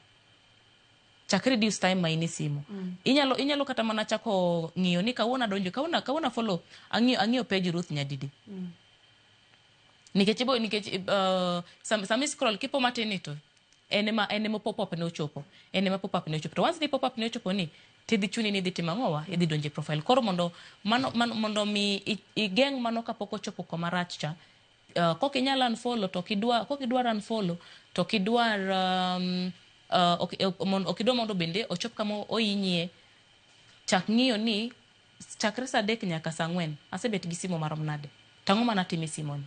chak reduce time ma in e simu. Inyalo kata mana chako ng'iyo ni kawuono adonjo kawuono follow ang'iyo page Ruth nyadidi nikech sama scroll kipo matin ni to en ema pop up ne ochopo, en ema pop up ne ochopo, to once ni pop up ne ochopo ni tidhi chuni ni idhi timo ang'owa, idhi donjo e profile. Koro mondo mi igeng' mano kapok ochopo koma rach cha, kok inyal unfollow to ok kok idwar unfollow to ok idwar ok idwar mondo bende ochop kama ohinyie, chak ng'iyo ni chakre saa 3 nyaka saa 4 asebet gi simu marom nade, to ang'o manatimo e simoni.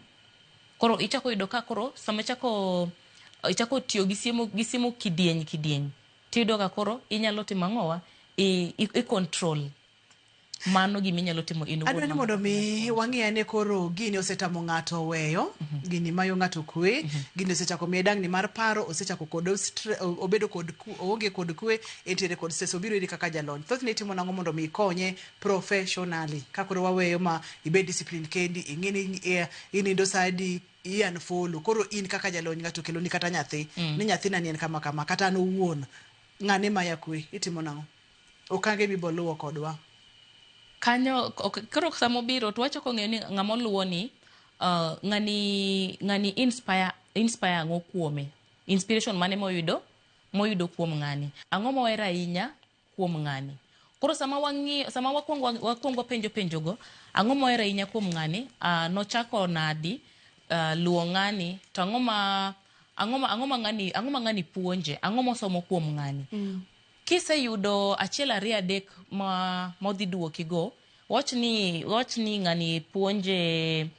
Koro ichako yudo ka koro sama ichako tiyo gi simu kidieny kidieny tiyudo ka koro inyalo timo ang'owa, i control mano gima inyalo timo in owuon. Adwa ni mondo mi wang'i ane koro gini osetamo ng'ato weyo gini mayo ng'ato kwe, gini osechako miye dangni mar paro, osechako kod obedo kod oonge kod kwe, entiere kod stress, obiro iri kaka jalony. Thothne itimo nang'o mondo mi ikonye professionally ka koro waweyo ma ibed discipline kendi, ing'e ni inindo sa adi, i unfollow. Koro in kaka jalony, ng'ato okeloni kata nyathi ni nyathina ni en kama kama, kata an owuon ng'ane maya kwe, itimo nang'o? Okange miboluwo kodwa. Kanyo koro sama obiro to wachako ng'eyo ni ng'ama oluwo ni ng'ani inspire ang'o kuome, inspiration mane moyudo kuom ng'ani, ang'o mohero ahinya kuom ng'ani. Koro sama wang'iyo, sama wakwongo wapenjo penjogo, ang'o mohero ahinya kuom ng'ani, nochako nadi luwo ng'ani, to ang'o ma ng'ani puonje, ang'o mosomo kuom ng'ani. Kiseyudo achiel ariyo adek ma modhi duokigo, wach ni ng'ani puonje,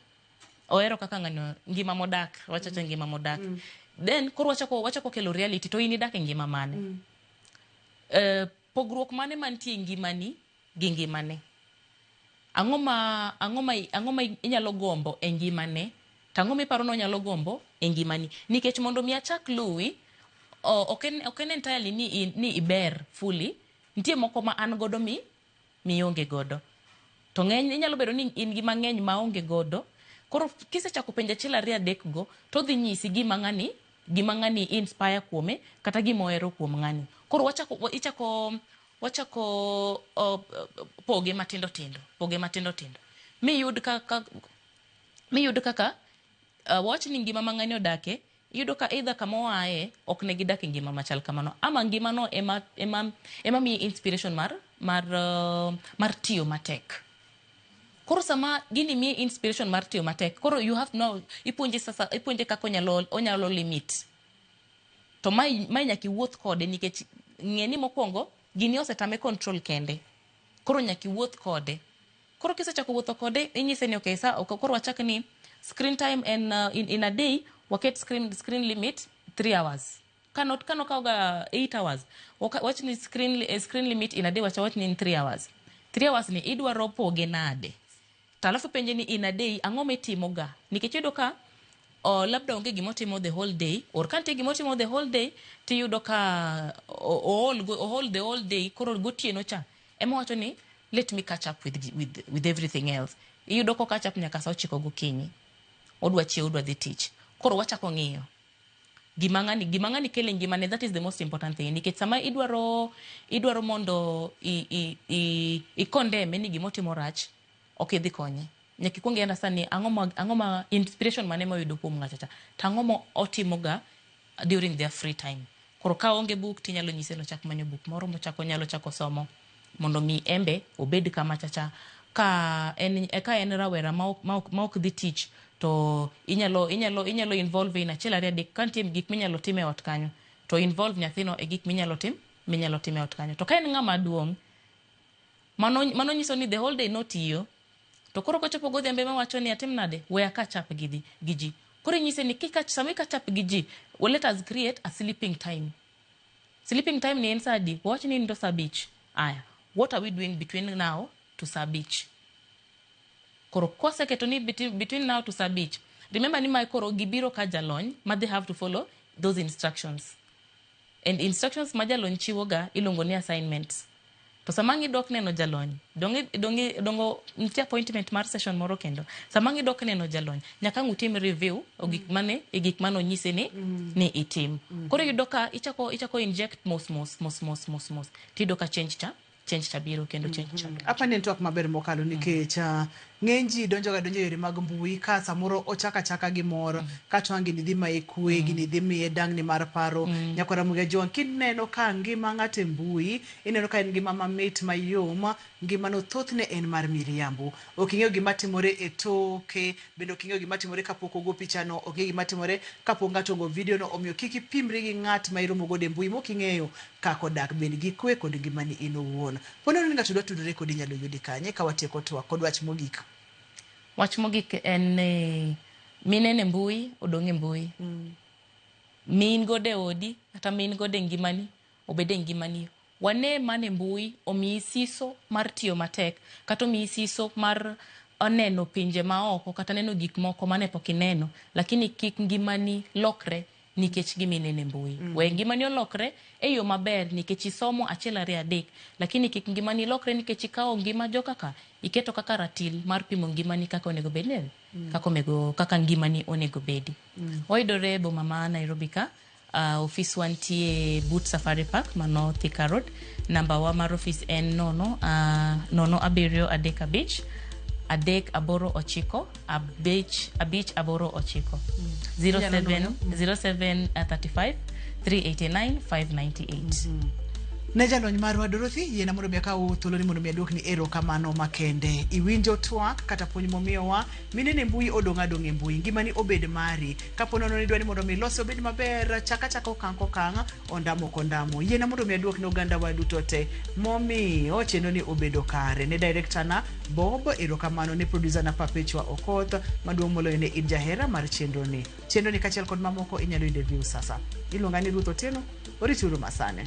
ohero kaka ng'ani ngima modak, wachacha ngima modak. Then koro wachako kelo reality to in idak e ngima mane. Pogruok mane mantie e ngimani gi ngimane, ang'o ma inyalo gombo e ngimane to ang'o miparo ni onyalo gombo e ngimani. Nikech mondo mi achak luwi ok en entirely ni iber fully, nitie moko ma an godo mi mionge godo, to ng'eny inyalo bedo ni in gi mang'eny maonge godo. Koro kisechako penjo achiel ariyo adek go to odhi nyisi gima ng'ani inspire kuome kata gima ohero kuom ng'ani. Koro wachako ichako wachako poge matindo tindo, poge matindo tindo miyud kaka wawach ni ngima ma ng'ani odake. Iyudo ka either kama oaye ok ne gidak e ngima machal kamano, ama ngimano ema, ema, ema miye inspiration mar, mar, mar tiyo matek. Koro sama gini miye inspiration mar tiyo matek, koro you have to know, ipuonje sasa, ipuonje kaka onyalo, onyalo limit. To mae, mae nyaka iwuoth kode nikech ng'e ni mokwongo gini osetame control kende. Koro nyaka iwuoth kode. Koro kisechako wuotho kode, inyise ni okay, sa, ok, koro wachak ni screen time en in, in a day waket screen, screen limit 3 hours. Kano, kano kawoga 8 hours, wach ni screen, screen limit in a day wacha wach ni en 3 hours. 3 hours ni idwaro poge nade? To alafu penje ni in a day ang'o mitimo ga? Nikech iyudo ka o, labda onge gimotimo the whole day, or ka nitie gimotimo the whole day, tiyudo ka ool ool the whole day, koro gotieno cha ema wacho ni let me catch up with, with, with everything else. Iyudo ko catch up nyaka sa 9 gokinyi. Odwa chiew, odwa dhi tich. Koro wachako ng'iyo gima ng'ani, gima ng'ani kelo e ngimane, that is the most important thing, nikech sama idwaro, idwaro mondo i, i, i, i condemn ni gimotimo rach, ok idhi konye. Nyaka ikwong i understand ni ang'o ma, ang'o ma inspiration mane moyudo kuom ng'acha cha, to ang'o ma otimoga during their free time. Koro ka onge buk, tinyalo nyise nochak manyo buk moro mochako, onyalo chako somo mondo mi embe obed kama chacha. Ka en, ka en rawera ma ok, ma ok, ma ok dhi tich, to inyalo, inyalo, inyalo involve in achiel ariyo adek. Ka nitie gik minyalo tim e ot kanyo, to involve nyathino e gik minyalo tim, minyalo tim e ot kanyo. To ka en ng'ama duong', mano, mano nyiso ni the whole day notiyo, to koro kochopo godhiambo ema wacho ni atim nade, we a catch up gi, gi ji. Koro inyise ni kika, sama i catch up gi ji, well, let us create a sleeping time. Sleeping time ni en sa adi? Wawach ni nindo sa 5. Aya, what are we doing between now to sa 5? Koro kwaseketo ni between, between now to sa 5, remember ni mae koro gibiro ka jalony ma they have to follow those instructions. And instructions ma jalony chiwo ga iluongo ni assignments. To sama ang' idok neno jalony, dong' dong' dongo nitie appointment mar session moro kendo. Sama ang' idok neno jalony, nyaka ang' utim review o gik mane, e gik mane onyisi ni, ni itim. Koro iyudo ka ichako, ichako inject mos mos mos mos mos mos, tiyudo ka change cha, change cha biro kendo change cha. Apa ni en twak maber mokalo nikech ng'eny ji donjo ga donjo e yore mag mbui ka samoro ochako achaka gi mor kato ang' gini dhi maye kwe, gini dhi miye dangni mar paro. Nyakwar Ramogi Ajwang', kineno ka ngima ng'ato e mbui, ineno ka en ngima mamit mayom, ngimano thothne en mar miriambo. Ok ing'eyo gima timore e toke, bende ok ing'eyo gima timore kapok ogo pichano, ok ing'eyo gima timore kapok ng'ato ogo video no, omiyo kik ipimri gi ng'at ma iromo godo e mbui mok ing'eyo kaka odak, bed gi kwe kod ngimani in owuon. Ponono ni ng'ato dwa tudore kodi, inyalo yudi kanye ka watieko twak kod wach mogik? Wach mogik en ni minene e mbui odong' e mbui. Min godo e odi kata min godo e ngimani obed e ngimani. Wane mana e mbui omiyi siso mar tiyo matek, kata omiyi siso mar neno pinje maoko, kata neno gik moko mane pok ineno, lakini kik ngimani lokre nikech gima ineno e mbui. We ngimani olokre e yo maber nikech isomo achiel ariyo adek, lakini kik ngimani lokre nikech ikawo ngima joka ka iketo kaka ratil mar pimo ngimani kaka onego bed ni kaka onego, kaka ngimani onego bedi. Wayudore e boma ma Nairobi ka, ofis wantie but Safari Park, mano Thika Road. Namba wa mar ofis en 0 0 7 3 5 3 8 9 5 5 8 9 07 07 35 389 598. Ne jalony marwa Dorothy, yiena mondo mi akaw thuoloni mondo mi aduokni erokamano makende. Iwinjo twak kata puonj momiyowa, minene e mbui odong' adong' e mbui, ngimani obed mari. Kapo nono ni idwa ni mondo mi ilose obed maber, chak achaka okang' kokang', ondamo kondamo. Yiena mondo mi aduok ne oganda wa duto te momiyo chenro ni obedo kare. Ne director na Bob, erokamano ne producer na Perpetua Okoth, maduong' moloyo ne in jahera mar chenro ni. Chenro ni kaachiel kod mamoko inyalo yudo e Viusasa. Iluonga ni Ruth Otieno, orituru masane.